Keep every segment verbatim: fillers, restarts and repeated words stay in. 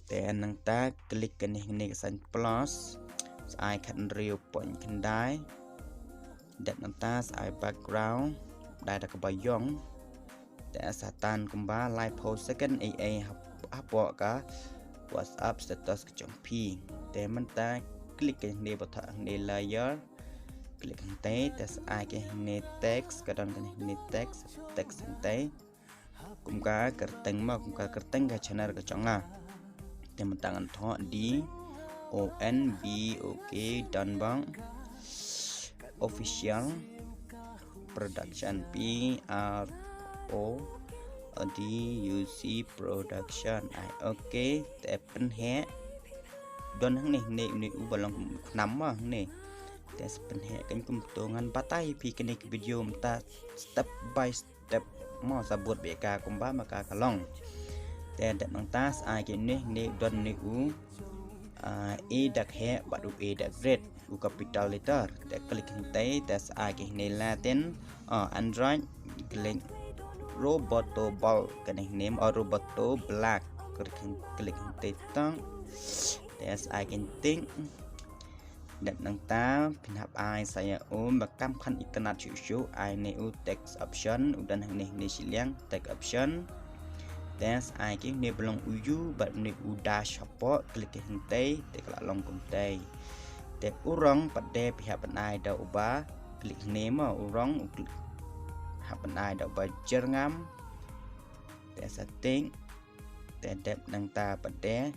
Te nangta click kane hangne ka sign plus. Sa ai khathynriew point khyndai. Dep nangta sa ai background. Dei da kaba ïong. Te sa tan kumba laiphew second ei ei hap-, hapoh ka WhatsApp status ka jong phi. Te mynta click kane hangne ba thoh hangne layer. Click hangtei, te sa ai kane hangne text, ka don kane hangne text, text hangtei. Kum ka kyrteng mo, kum ka kyrteng ka channel ka jong nga. Te mynta ngan thoh D O N B O K, Donbok Official Production, P R O D U C Production. Ai, okay, te pynheh. Don hangne, hangne, hangne u ba long kum u khnam mo hangne. Te sa pynheh kane kumto, ngan batai phi kane ka video mynta step by step mo, sa bud bad ka kumba ma ka ka long. Te dep nangta sa ai kane hangne, don hangne u, ah, A dak heh bad u A dak red, u capital letter. Te click hangtei, te sa ai kane hangne Latin, ah, Android, click Roboto Bold kane hangne, oh, Roboto Black. Click hang-, click hangtei tang. Te sa ai kane tick. Dep nangta phin hap ai sa ïa u ba kam khan internet shuh shuh, ai ne u text option, u don hangne hangne shiliang text option. Te sa ai kane hangne ba long u U bad hangne u dash hapoh, click hangtei, te ka la long kumtei. Te u rong pat de phi hap ban ai da uba click hangne mo, u rong u click, hap ban ai da uba jyrngam. Te sa tick. Te dep nangta pat de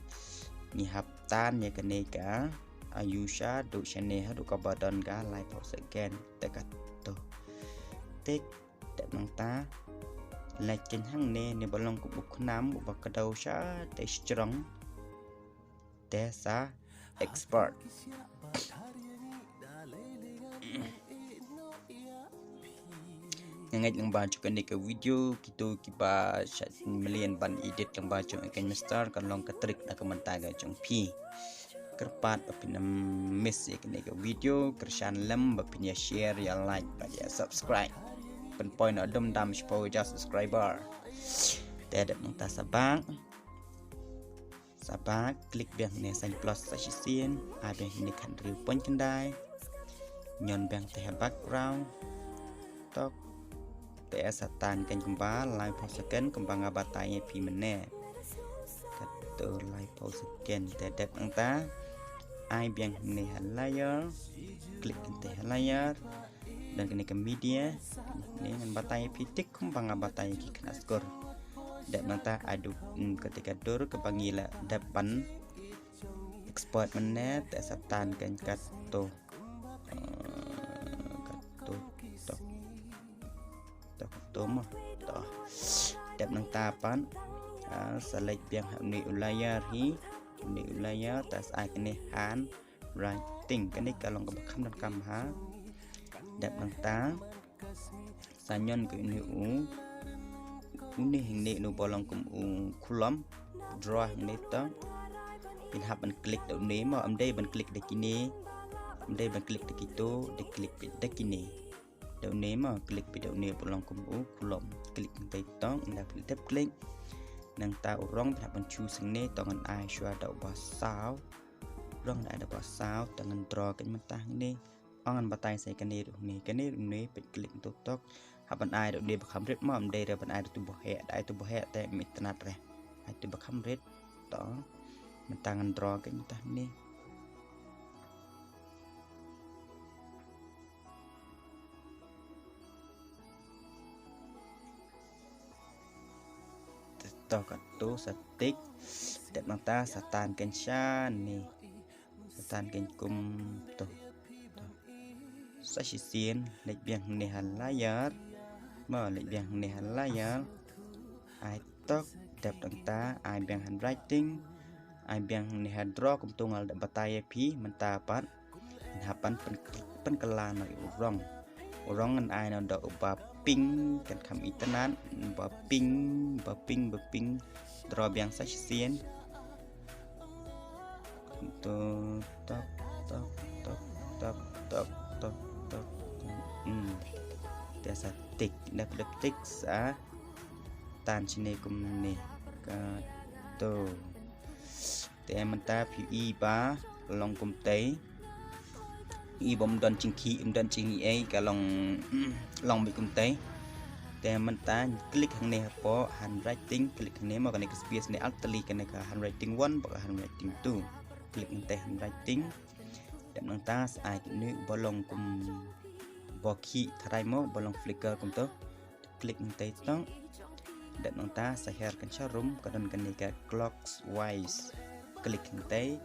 ngi hap tan ïa kane ka, ah, user, duh shane haduh kaba don ka laiphew second. Te kato. Tick, dep nangta leit keiñ hangne, ne ba long kum u khnam uba kdew shatei shajrong. Te sa export. Nga ngeit lyngba jong kane ka video, kito kiba shait mlien ban edit lyngba jong KineMaster, kan long ka trick na ka bynta ka jong phi. Kyrpad ba phin ym miss ïa kane ka video, kyrshan lem ba phin ïa share, ïa like bad ïa subscribe. Pynpoi noh dum dam shiphew hajar subscriber. Te dep nangta sa back. Sa back, click biang hangne sign plus sa shisien, ai biang hangne khathynriew point khyndai. Ñion biang te ha background. Tok. Te sa tan keiñ kumba laiphew second kumba nga batai ïa phi mynne. Kato laiphew second, te dep nangta ai biang hangne ha layer. Click te ha layer. Don kane ka media, ne ngan batai ïa phi tik kumba nga batai ïa ki khynnah skul. Dep nangta ai dur, mm, kata ka dur kaba ngi la dep ban export mynne, te sa tan keiñ kato. Eh, kato, to. To, kato mo, to. Dep nangta pat, ah, sa leit biang ha une u layer hi, une u layer, te sa ai kane hand writing, kane ka long kaba kham donkam ha. Dep nangta sa ñion kane une u, une hangne une ba long kum u khulom, draw hangne to. Phin hap ban click da une mo, ym dei ban click da kine, ym dei ban click da kito, dei click da kine. Da une mo, click beit da une ba long kum u khulom. Click hangtei to, ynda phi dep click. Nangta u rong phin hap ban choose hangne to, ngan ai shuwa da uba saw. Rong ngan ai da uba saw, to ngan draw keiñ mynta hangne. Ong ngan batai sa ïa kane ruh hangne, kane ruh hangne, peit click to tok. Hap ban ai da une ba kham rit mo, ym dei re ban ai da uto ba heh, da ai uto ba heh te ym itynnad re. Ai uto ba kham rit to. Mynta ngan draw keiñ mynta hangne. To kato sa tick. Dep nangta sa tan keiñ shane. Sa tan keiñ kumto. To. Sa shisien, leit biang hangne ha layer. Mo, leit biang hangne ha layer. Ai tok, dep nangta, ai biang handwriting. Ai biang hangne ha draw kumto nga la dep batai ïa phi mynta pat. Ngan hap ban pyn-, pynkylla noh ïa u rong. U rong ngan ai noh da uba pink, kan kham itynnad, uba pink, uba pink, uba pink. Draw biang sa shisien. To, tok, tok, tok. Hmm. Te sa tick, da phi dep tick sa tan shane kumne. Kato. Te mynta phi i ba long kumtei. I bym don jingkhih, ym don jingkhih ei, ka long, long beit kumtei. Te mynta click hangne hapoh handwriting, click hangne mo, kane ka space ne, Alt tylli, kane ka handwriting one bad ka handwriting two. Click hangne handwriting. Dep nangta sa ai kane ba long kum ba khih tharai mo, ba long flicker kumto. Click hangne tang. Dep nangta sa hiar kan sharum, ka don kane ka clockwise. Click hangne.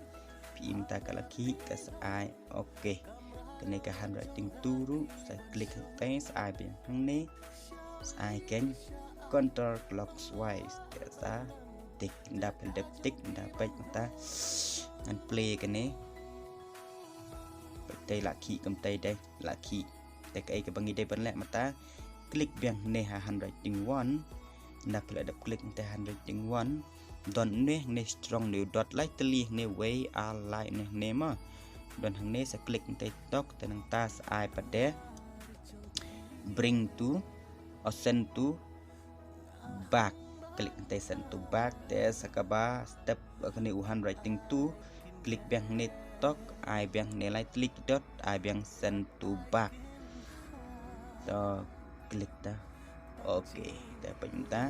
Phi i mynta ka la khih, ka sa ai okay. Kane ka handwriting two ruh sa click hangne, sa ai biang hangne. Sa ai kan counterclockwise. Te sa tick, nda phi dep tick, nda peit mynta. Ngan play kane. Te la khih kumtei dei, la khih. Te kaei kaba ngi dei ban leh mynta, click biang hangne ha handwriting one. Nda phi la dep click hangne handwriting one. Don hangne, hangne strong ne u dot lai tylli hangne, wei ar lai hangne, hangne mo. Don hangne, sa click hangne tok, te nangta sa ai pat de bring to, or send to back. Click hangne send to back, te sa kaba step kane u handwriting two. Click biang hangne tok, ai biang hangne lai tylli ki dot, ai biang send to back. To click ta. Okay, te peit mynta.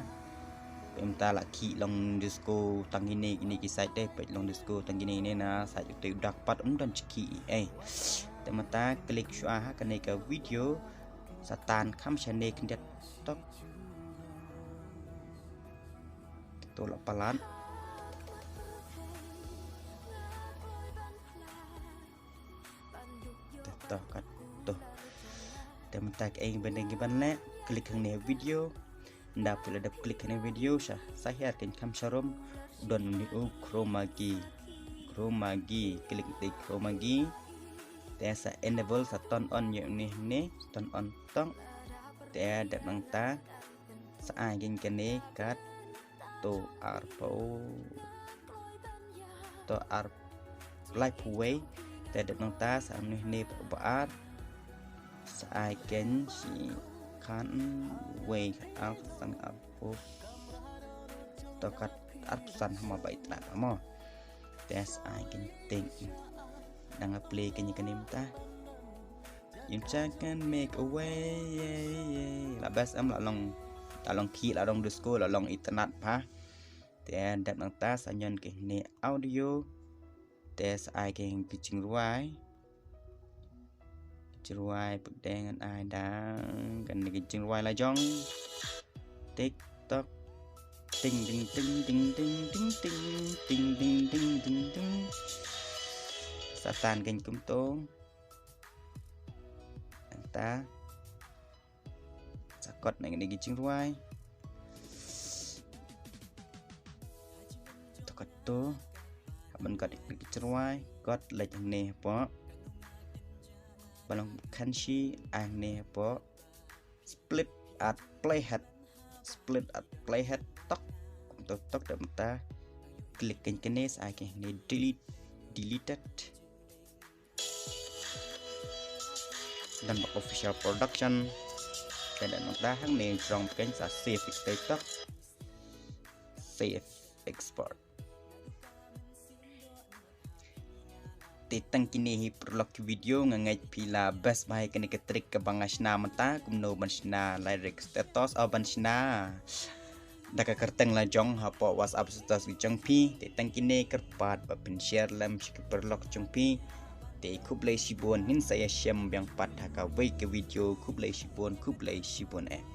Peit mynta la khih long disco tang kine, kine ki side te, peit long disco tang kine, kine na side uto u dak pat, ym don jingkhih ei. Te mynta click shuwa ha kane ka video, sa tan kham shane khyndiat tok. To la palat. Te to kat to. Te mynta kaei ba dei ban leh, click hangne video. Nda phi la dep click hangne video, sa, sa hiar kan kham sharum. Don une u chroma key. Chroma key, click te chroma key. Te sa enable, sa turn on ïa une hangne, turn on tok. Te dep nangta sa ai kan kane kat to arphew, to ar, laiphew wei. Te dep nangta sa une hangne ba ar. Sa ai kan shi khatwei, khatar, khatsan, arphew. To kat arphew san ha ma ba itynnad mo. Te sa ai kan tick. Dang play kan ïa kane mynta. Im cha kan make away. La best em, la long, la long khih, la long disco, la long itynnad bha. Te dep nangta sa ñion kane audio. Te sa ai kane ka jingrwai. Jingrwai pat de ngan ai da kane ka jingrwai la jong. Tik tok. Ting ting ting ting ting ting ting ting ting ting ting ting. Sa tan kan kumto. Nangta sa kot na kane ka jingrwai. To kot to. Haba kot na kane ka jingrwai, kot leit hangne hapoh ba long khanshi, hangne hapoh split at playhead. Split at playhead tok. Kumto tok, dep nangta click kan kane, sa ai kan hangne delete, deleted. Done bad official production. Te dep nangta hangne jrong kan sa save ïa kata tok. Save export. Te tang kine hi paralok ki video, nga ngeit phi la best bha ïa kane ka trick kaba nga shna mynta, kumno ban shna lyric status, oh, ban shna da ka kyrteng la jong hapoh WhatsApp status ka jong phi. Te tang kine, kyrpad ba phin share lem sha ki paralok jong phi. Te khublei shibun, ngin sa ïashem biang pat ha kawei ka video. Khublei shibun, khublei shibun eh.